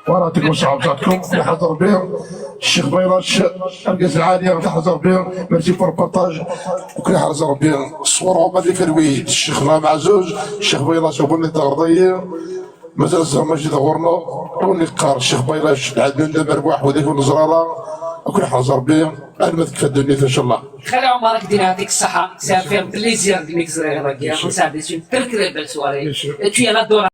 Voilà, يعطيكم الصحة بتاعتكم تحضر بهم الشيخ بيلاش القاس العالية تحضر بهم. Merci pour partage وكل حرز بهم. الصورة هما اللي في الويد الشيخ مع زوج الشيخ بيلاش وبني الغرضية مازال الزهر ماجد غورنا ونقار الشيخ بيلاش العدل مربوح وذيك الزرارة وكل حرز بهم المذك في الدنيا ان شاء الله. خالي عمر دينا يعطيك الصحة. Ça fait plaisir de m'exprimer. Ça, c'est une très très belle soirée. Et tu es l'adorable.